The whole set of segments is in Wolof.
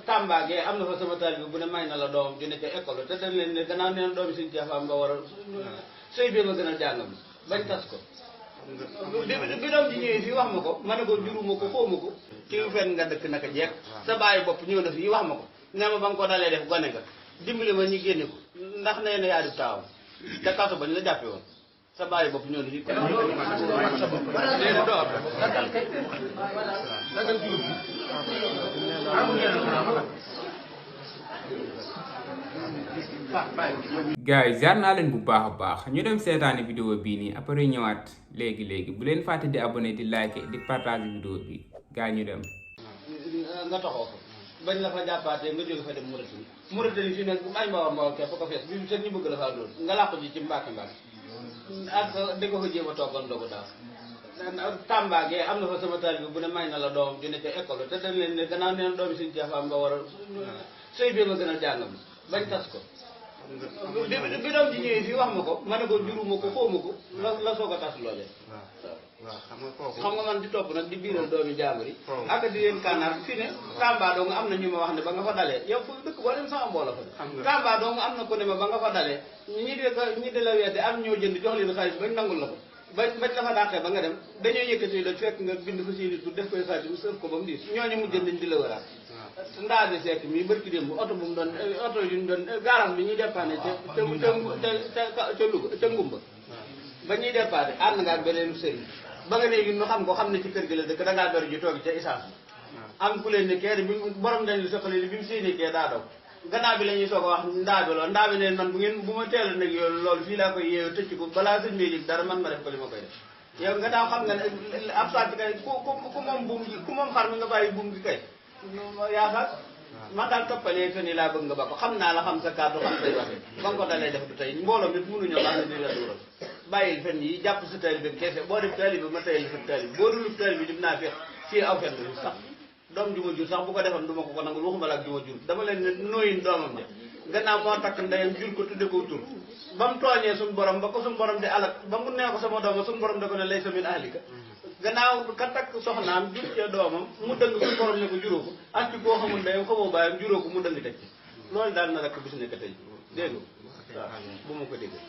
Tamba gee am na fa sama taalibe bu ne may na la doomam ju ne ca école te dañ leen ne gannaaw nee na doomi suñu ceefaam nga war a sëy bi ma gën a jàngam bañ tas ko bi doom ji ñëwee fii wax ma ko ma ne ko juruma ko xóoma ko ci fen nga dëkk naka jeeg sa bàyyi bopp ñëw na fii wax ma ko ne ma ba nga ko dalee def gone nga dimbali ma ñu génne ko ndax nee na yaa di taawam te kaso bañ la jàppe woon sa bàyyi bopp ñëw na fii gars yi jaar naa leen bu baax a baax ñu dem seetaani vidéo bii nii après ñëwaat léegi bu leen fàtte di abonné di like di partage vidéo bi gars ñu dem nga taxaw fa bañ la fa jàppaatee nga jóge fa dem Mauritanie fii nag ay mbawa kepp ko fees bi seen ñu bëgg la faa doon nga làqu ji ci Mbàkke ak di ko fa jéem a toggal ndogu daal Tamba gee am na fa sama taalibe bu ne may na la doomam ju ne ca école te dañ leen ne gannaaw nee na doomi suñu ceefaam nga war a sëy bi ma gën a jàngam bañ tas ko bi doom ji ñëwee fii wax ma ko ma ne ko juruma ko xóoma ko la soog a tas loolee xam nga man di topp nag di biiral doomi jaambur yi ak di leen kànnaar fii ne Tamba dong am na ñu ma wax ne ba nga fa dalee yow fu dëkk boo dem sama mboola fa Tamba dong am na ko ne ma ba nga fa dalee ñi di la wedde am ñoo jënd jox leen xaalis bañ nangul la ko bañ la fa dàqee ba nga dem dañoo yëkkati la fekk nga bind fa seeni tur def koy xaalis mu sëf ko ba mu diis ñooñu mu jënd nañ di la wëraat ndaa di sekk mii barki démb oto bu mu doon oto yu ñu doon garage bi ñuy dépanné ca Louga ca Ngumba ba ñuy dépanné ànd nga ak beneen sëriñ ba nga léegi ñu xam ko xam ne ci kër gi la dëkk dangaa dor ji toog ca essence am ku leen ne kee bi borom dañ li soxla li bi mu séenee kee daa daw gannaaw bi la ñuy soog a wax ndaa bi loolu ndaa bi neen man bu ma teel a nag yow loolu fii laa koy yeewu tëcc ko balaa sëñ bi dara man ma def ko li ma koy def yow nga daaw xam nga ne ab sàcc kay ku moom buum gi ku moom xar mi nga bàyyi buum gi kay yaakaar man daal toppalee fen yi laa bëgg nga ba ko xam naa la xam sa kàddu xam say waxe ba nga ko dalee def du tey mbooloo mi mënuñoo xam ne di la duural bàyyil fen yi jàpp sa taalibe bi kese boo def taalibe bi ma tayal sa taalibe boo dulub taalibe bi dim naa feex fii aw fen bi sax doom ju ma jur sax bu ko defoon du ma ko nangul waxuma la ak ju ma jur dama leen ne nooyin doomam ja gannaaw moo takk ndeyam jur ko tudde ko tur ba mu tooñee suñu borom ba ko suñu borom di alak ba mu nee ko sama dooma suñu borom da ko ne lay samin ahlika gannaaw ka takk soxnaam jur ca doomam mu dëng suñu borom ne ko juróo ko ak ci koo xamul ndeyam xamoo baayam juróo ko mu dëng teg ci loolu daal na rek bis nekk tey dégg nga waaw bu ma ko déggee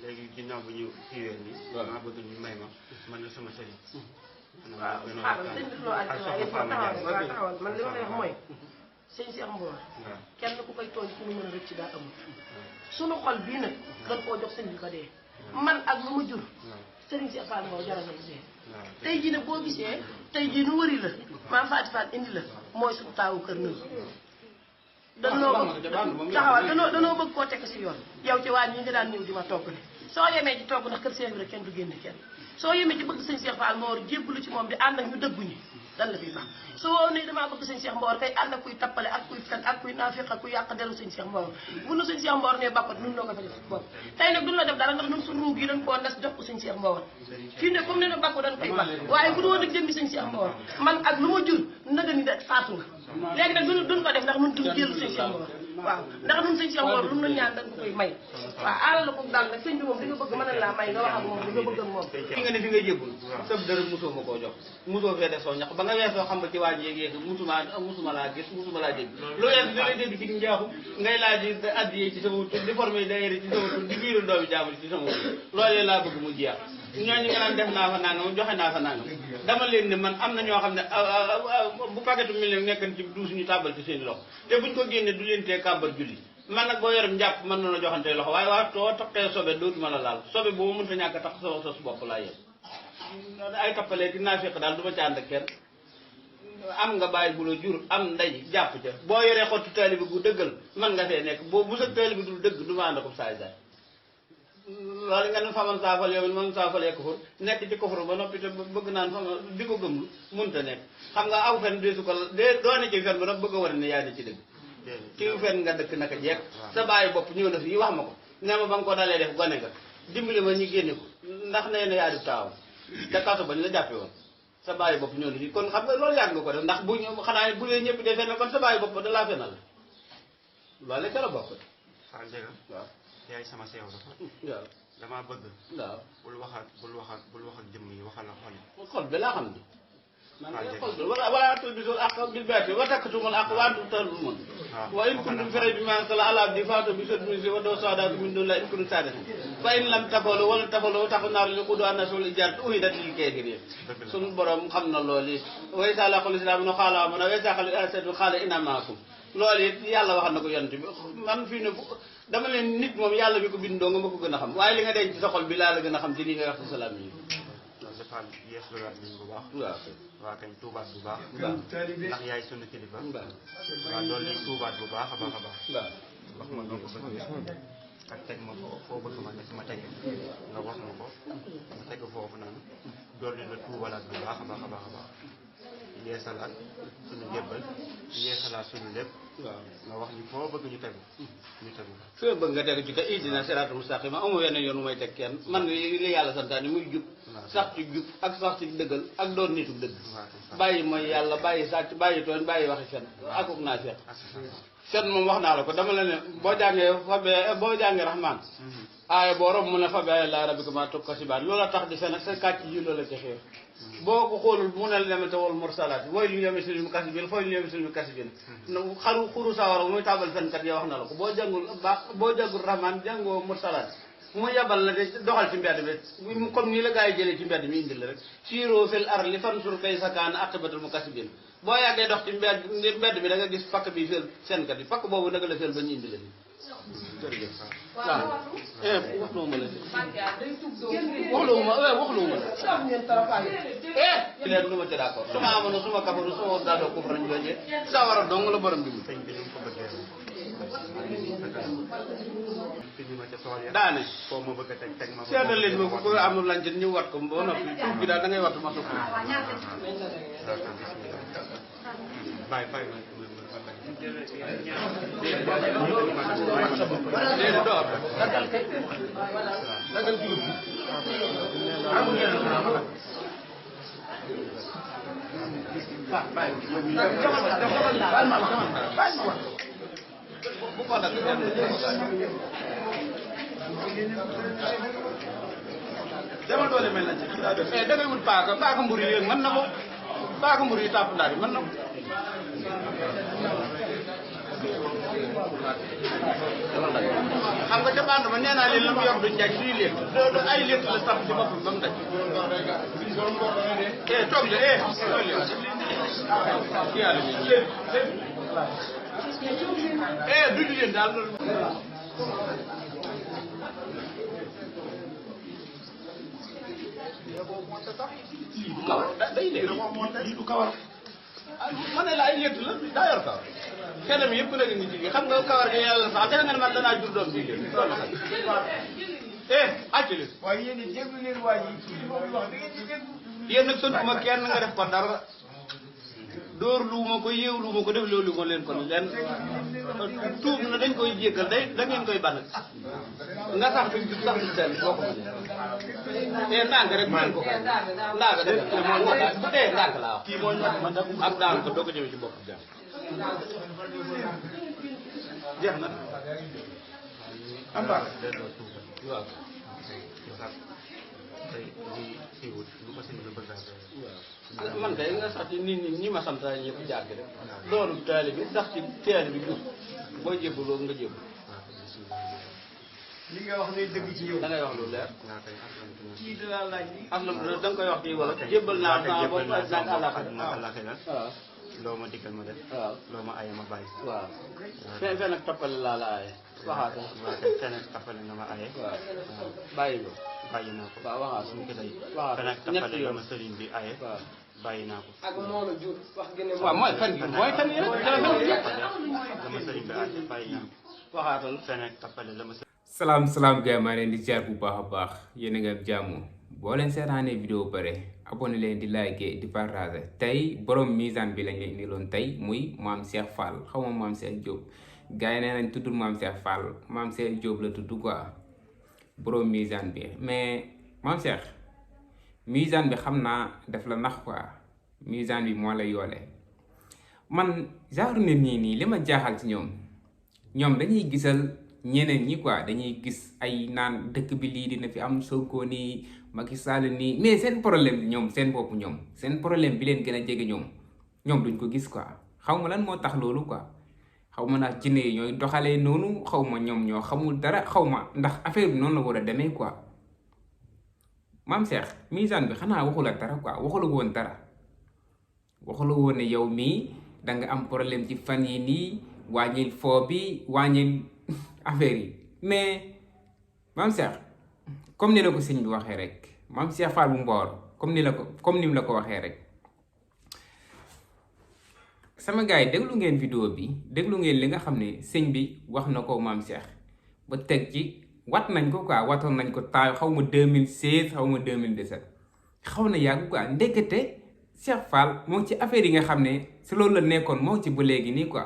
léegi ginnaaw bu ñu kiiwee nii maa bëgg ñu may ma man na sama sëriñ waaw sëñ bi loo taxawal man li ma lay wax mooy sëñ Cheikh Mboor kenn ku koy tooñ ku ñu mën a rëcc daa amul sunu xol bii nag dañ koo jox sëñ bi ba dee man ak lu ma jur sëriñ Cheikh Fall Mboor jaral na mu dee tey jii nag boo gisee tey jii nu wëri la maam Fatou Fall indi la mooy suñu taawu kër nël danoo bëgg taxawal danoo bëgg koo tekk si yoon yow ci waañ yi nga daan ñëw di ma togg de soo yemee ci togg ndax kër Cheikh bi rek kenn du génne kenn soo yemee ci bëgg sëñ Cheikh Fall Mboor jébbalu ci moom di ànd ak ñu dëgguñu dan la fi baax soo ne damaa bëgg sëñ Cheikh Mboor kay ànd ak kuy tappale ak kuy fen ak kuy naafiq ak kuy yàq deru sëñ Cheikh Mboor bu nu sëñ Cheikh Mboor ne bàkkat nun loo ko fa def bopp tey nag duñu la def dara ndax nun suñu ruug yi dañ koo ndes jox ko sëñ Cheikh Mboor fii ne comme ne na bàkku dañ koy bàkk waaye bu du woon ak jëmbi sëñ Cheikh Mboor man ak lu ma jur naga ni de faatu nga léegi nag duñ ko def ndax nun duñ jël sëñ Cheikh Mboor waaw ndax nun sëñ Cheikh Mboor lu mu ñaan dañ ko koy may waaw àll la ko daal nag sëñ bi moom li nga bëgg mën laa may nga wax ak moom li nga bëgg ak moom fi nga ne fi nga jébbul sëb dërëm mosoo ma koo jox mosoo fee def soo ñax ba nga weesoo xam nga ci waa yéeg musuma laa gis musuma laa dégg loolu yëpp da lay dégg ci njaaxu ngay laaj addiye ci sama tur di formé daayira ci sama tur di biiru doomi jaamul ci sama tur loolu laa bëgg mu jeex ñooñu nga naan def naa fa nangam joxe naa fa nangam dama leen ne man am na ñoo xam ne bu paquetu million nekkan ci duus ñu tàbbal ci seen loxo te buñ ko génne du leen tee kàmbar julli man nag boo yorom njàpp mën na joxante loxo waaye waa too taqee sobe dootuma la laal sobe boobu mënta ñàkk tax sa bopp laa yem ay tappalee ki naafiq daal du ma ci ànd ak kenn am nga bàyyi bu la jur am ndey jàpp ca boo yoree xottu taalibe gu dëggal man nga fee nekk boo bu sa taalibe dul dëgg du ma ànd ko saay saay loolu nga ne faman saafal yow man saafalee kufur nekk ci kufur ba noppi te bëgg naan fama di ko gëmlu munta nekk xam nga aw fen deesu ko dee doone ci fen ba nag bëgg a war ne yaa ni ci dëgg ci fen nga dëkk naka jeeg sa bàyyi bopp ñëw na fii wax ma ko ne ma ba nga ko dalee def gone nga dimbali ma ñu génne ko ndax nee na yaa di taawam te kaso bañ la jàppe woon sa bàyyi bopp ñëw na fii kon xam nga loolu yàgg nga ko def ndax bu ñu xanaa bu lee ñëpp dee fen kon sa bàyyi bopp da laa fenal loolu la ca la bokk waaw yaay sama seew dafa waaw damaa bëgg waaw bul wax ak jëmm yi waxal la xol yi xol bi laa xam ni ولا تلبسوا الحق بالباطل وتكتموا الحق وانتم تعلمون وان كنتم في ريب مما انزل على عبده فاتوا بسورة ودعوا شهداءكم من دون الله ان كنتم صادقين فان لم تفعلوا ولن تفعلوا واتقوا النار التي وقودها الناس والحجارة أعدت للكافرين sunu borom xam na loolu it way sa laqul islam no xaala man way sa xal asadu xaala inna maakum loolu it yàlla wax na ko yonent bi man fii ne dama leen nit moom yàlla bi ko bindoo nga ma ko gën a xam waaye li nga denc ci sa xol bi laa la gën a xam ci li nga wax ci salaam yi dafa yees lu laat nañ bu baax waaw waa kañ tuubaat bu baax ndax yaay sunu kilifa waaw loolu lañ tuubaat bu baax a baax a baax wax ma noo ko bëgg ak teg ma foo bëgg ma ne ma teg nga wax ma ko ma teg foofu noonu dolli la tuubalaat bu baax a baax a baax a baax yeesalaat suñu jébbal yeesalaat suñu lépp waaw nga wax ni foo bëgg ñu tegu ñu tegu foo bëgg nga tegu ci ka ihdina siraatal mustaqiim amu wenn yoon may teg kenn man li yàlla santaane muy jub sax ci jub ak sax ci dëggal ak doon nitu dëgg bàyyi mooy yàlla bàyyi sàcc bàyyi tooñ bàyyi waxi fen akuk naa feex fen moom wax naa la ko dama la ne boo jàngee rahmaan aaya boo rob mu ne fa bi laa rabbika maa tukkasibaat loola tax di fen ak sa kàcc yi loola ci xew boo ko xoolul mu ne la demee te wal mursalaat mooy lu yemi sil mu kasi bin fooy lu yemi sil mu kasi bin xuru sawara muy tabal fenkat ya wax na la ko boo jàngul rahmaan jàngoo mursalaat mu yabal la de doxal ci mbedd bi comme nii la gaa yi jëlee ci mbedd mi indil la rek siiroo fil arli fansur kayfa kaana aqibatul mukazzibin boo yàggee dox ci mbedd bi da nga gis pakk bi fël seenkat yi pakk boobu naka la fël ba ñu indi la jërëjëf waaw waxluwuma la waxluwuma leen lu ma ci d'accord su ma amoon su ma kafaru su ma daadoo kufran jooje sa war a dong la borom bi mu daane foo ma bëgg a teg ma seetal leen ma ko amul lancet ñu wat ko ba noppi tuub bi daal da ngay wattu ma ko bàyyi fay déedéet doo am dagal juróom bu ko nag demal doole mel na ci da ngay wut paaka mburu yi mën na ko paaka mburu yi tàpp ndaar yi mën na ko xam nga ca bànd ba nee naa leen la mu yor du njaaj suy létt do ay létt la sàpp ci boppam ba mu daj toog la toog leen ci yàlla bi duñu leen daal loolu lii du kawar day léegi lii du kawar ma ne la ay létt la daa yor kawar kenn mi yëpp nag ngi ci xam nga kawar gi yàlla sax te nga ne man danaa jur doom bi léegi loolu acc leen waaye yéen it déglu leen waa ji li ma wax da ngeen di déglu yéen nag santuma kenn nga def ko dara dóor luuma ko yéew luuma ko def loolu ma leen ko leen tuub na dañ koy jéggal da ngeen koy ban nga sax fi sax ci seen boo ko mënee ndànk rek mën ko ndànk def bu dee ndànk laa wax kii moo ñàkk man ak daan ko doo ko jëmee ci bopp jàmm jeex na am baax waaw man kay nga sax ci nit ñi ma sant ñëpp jàgg rek loolu taali bi sax ci taali bi jub boo jébbaloo nga jébbal li nga wax ne dëgg ci yow da ngay wax lu leer kii dinaa laaj li aslam da nga koy wax ci wala jébbal naa sama bopp ak àllaxira waaw loo ma digal ma def waaw loo ma aye ma bàyyi waaw fen ak toppale laa la aaye waxaata fen ak tappale nga ma aye waaw bàyyi ko bàyyi naa ko waaw waxaat suñu ko day waxaat fen ak ñetti tappale la yoon ma sëriñ bi aye waaw bàyyi naa ko ak moo la jur wax gën a waaw mooy fen gi mooy fen yi rek la ma sëriñ bi aye bàyyi naa ko waxaatal fen ak tappale la ma salaam gars maa leen di ziar bu baax a baax yéen a ngi am jàmm boo leen seetaanee vidéo bare abonné leen di like di partager tey borom misaan bi lañ leen indiloon tey muy maam Cheikh Fall xaw ma maam Cheikh Diop gars yi nee nañ tuddul maam Cheikh Fall maam Cheikh Diop la tudd quoi borom misaan bi mais maam Cheikh misaan bi xam naa daf la nax quoi misaan bi moo la yoole man genre nit ñi nii li ma jaaxal ci ñoom dañuy gisal ñeneen ñi quoi dañuy gis ay naan dëkk bi lii dina fi am Sonko nii Macky Sall nii mais seen problème ñoom seen bopp ñoom seen problème bi leen gën a jege ñoom duñ ko gis quoi xaw ma lan moo tax loolu quoi xaw ma ndax jinne yi ñooy doxalee noonu xaw ma ñoom ñoo xamul dara xaw ma ndax affaire bi noonu la war a demee quoi maam Cheikh misaan bi xanaa waxu la dara quoi waxu la woon dara waxu la woon ne yow mii danga am problème ci fan yi nii wàññil foo bi wàññil affaire yi mais maam Cheikh comme ni la ko sëñ bi waxee rek maam Cheikh Fall bu Mboor comme ni mu la ko waxee rek sama gars yi déglu ngeen vidéo bi déglu ngeen li nga xam ne sëñ bi wax na ko maam Cheikh ba teg ci wat nañ ko quoi watoon nañ ko taay xaw ma 2016 xaw ma 2017 xaw na yàgg quoi ndekete Cheikh Fall moo ci affaire yi nga xam ne si loolu la nekkoon moo ci ba léegi nii quoi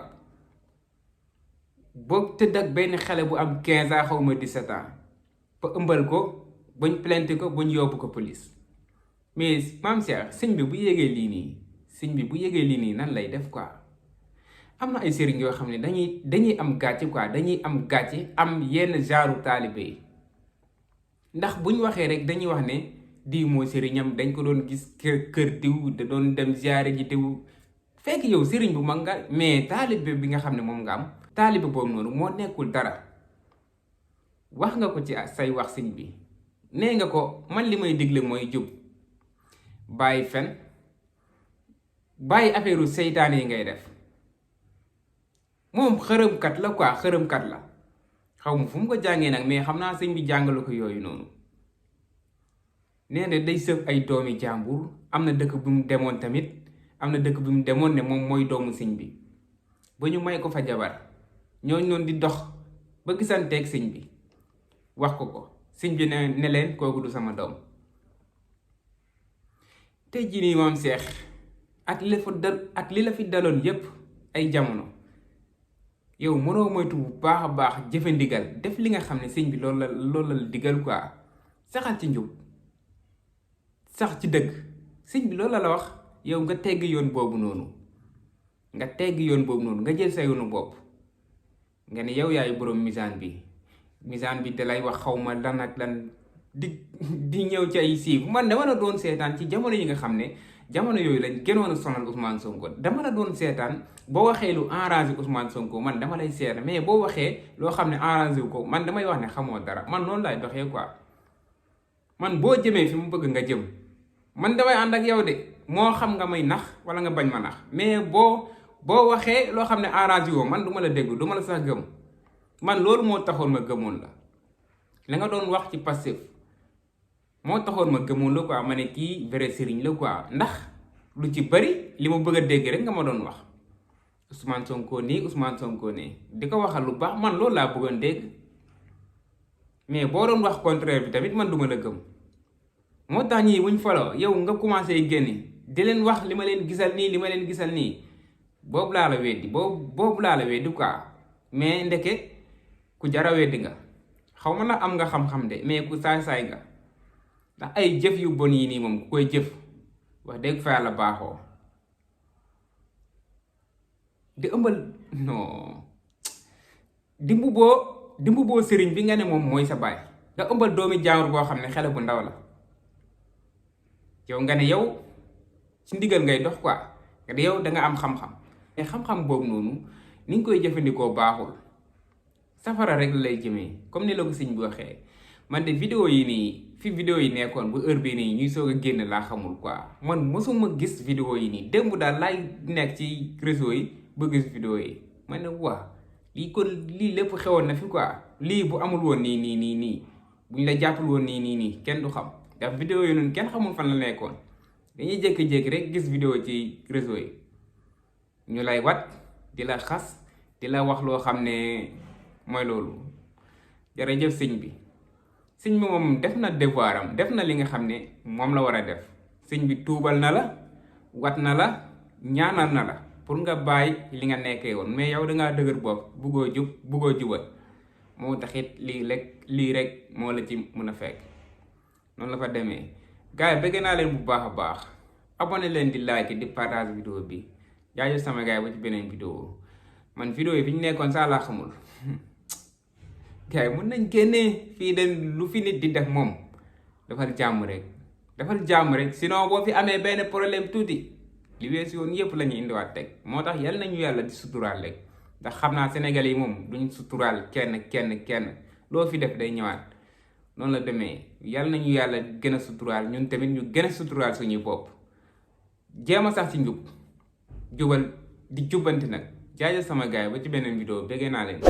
boo tëdd ak benn xale bu am 15 ans xaw ma 17 ans ba ëmbal ko bañ plainte ko bañ yóbbu ko police mais maam Cheikh sëñ bi bu yégee lii nii nan lay def quoi am na ay sëriñ yoo xam ne dañuy am gàcce quoi dañuy am gàcce am yenn genre taalibe yi ndax bu ñu waxee rek dañuy wax ne di moo sëriñam dañ ko doon gis kër diw da doon dem ziare ji diw fekk yow sëriñ bu mag nga mais taalibe bi nga xam ne moom nga am taalibe boobu noonu moo nekkul dara wax nga ko ci say wax sëñ bi nee nga ko man li may digle mooy jub bàyyi fen bàyyi affaire seytaane yi ngay def moom xërëmkat la quoi xërëmkat la xaw ma fu mu ko jàngee nag mais xam naa sëñ bi jàngalu ko yooyu noonu nee na day sëf ay doomi jàmbur am na dëkk bu mu demoon tamit am na dëkk bu mu demoon ne moom mooy doomu sëñ bi ba ñu may ko fa jabar ñooñu noonu di dox ba gisanteeg sëñ bi wax ko sëñ bi ne leen kooku du sama doom tey jii nii moom Cheikh ak li la fi daloon yépp ay jamono yow mënoo moytu bu baax a baax jëfe ndigal def li nga xam ne sëñ bi loolu la digal quoi saxal ci njub sax ci dëgg sëñ bi loolu la wax yow nga tegg yoon boobu noonu nga jël sa yoonu bopp nga ne yow yaay boroom misaan bi dalay wax xaw ma lan ak lan di ñëw ci ay siif man dama la doon seetaan ci jamono yi nga xam ne jamono yooyu lañ gënoon a sonal Ousmane Sonko dama la doon seetaan boo waxee lu arrangé Ousmane Sonko man dama lay seet mais boo waxee loo xam ne arrangé wu ko man damay wax ne xamoo dara man noonu laay doxee quoi man boo jëmee fi mu bëgg nga jëm man damay ànd ak yow de moo xam nga may nax wala nga bañ ma nax mais boo waxee loo xam ne arrangé woo man du ma la déglu du ma la sax gëm man loolu moo taxoon ma gëmoon la nga doon wax ci Pastef moo taxoon ma gëmoon la quoi ma ne kii vrai sëriñ la quoi ndax lu ci bari li ma bëgg a dégg rek nga ma doon wax Ousmane Sonko nii di ko waxal lu baax man loolu laa bëggoon dégg mais boo doon wax contraire bi tamit man duma la gëm moo tax ñii buñ foloo yow nga commencé génne di leen wax li ma leen gisal nii boobu laa la weddi quoi mais ndeke ku jara weddi nga xaw ma nag am nga xam-xam de mais ku saay-saay nga ndax ay jëf yu bon yi nii moom ku koy jëf wax dëgg fa yàlla baaxoo di ëmbal non di mbubboo sëriñ bi nga ne moom mooy sa baay nga ëmbal doomi jaamur boo xam ne xale bu ndaw la yow nga ne yow ci ndigal ngay dox quoi nga ne yow danga am xam-xam mais xam-xam boobu noonu ni nga koy jëfandikoo baaxul safara rek la lay jëmee comme ni la ko sëñ bi waxee man de vidéo yi nii fi vidéo yi nekkoon bu heure bii nii ñuy soog a génn laa xamul quoi man mosuma gis vidéo yi nii démb daal laay nekk ci réseau yi ba gis vidéo yi ma ne waa lii lépp xewoon na fi quoi lii bu amul woon nii buñ la jàppul woon nii kenn du xam ndax vidéo yi noonu kenn xamul fan la nekkoon dañuy jékki-jékki rek gis vidéo ci réseau yi ñu lay wat di la xas di la wax loo xam ne mooy loolu jërëjëf sëñ bi moom def na devoir am def na li nga xam ne moom la war a def sëñ bi tuubal na la wat na la ñaanal na la pour nga bàyyi li nga nekkee woon mais yow dangaa dëgër bopp buggoo jubal moo taxit lii rek moo la ci mën a fekk noonu la fa demee gars yi bëgg naa leen bu baax a baax abonné leen di like di partage vidéo bi jaajëf sama gars yi ba ci beneen vidéo man vidéo yi fi ñu nekkoon saa laa xamul gars yi mun nañ génnee fii de lu fi nit di def moom dafal jàmm rek sinon boo fi amee benn problème tuuti li weesu yoon yëpp la ñuy indiwaat teg moo tax yal nañu yàlla di suturaal rek ndax xam naa Sénégal yi moom duñ suturaal kenn loo fi def day ñëwaat noonu la demee yal nañu yàlla gën a suturaal ñun tamit ñu gën a suturaal suñuy bopp jéem a sax ci njub jubal di jubbanti nag jaajëf sama gaay ba ci beneen vidéo bëggee naa leen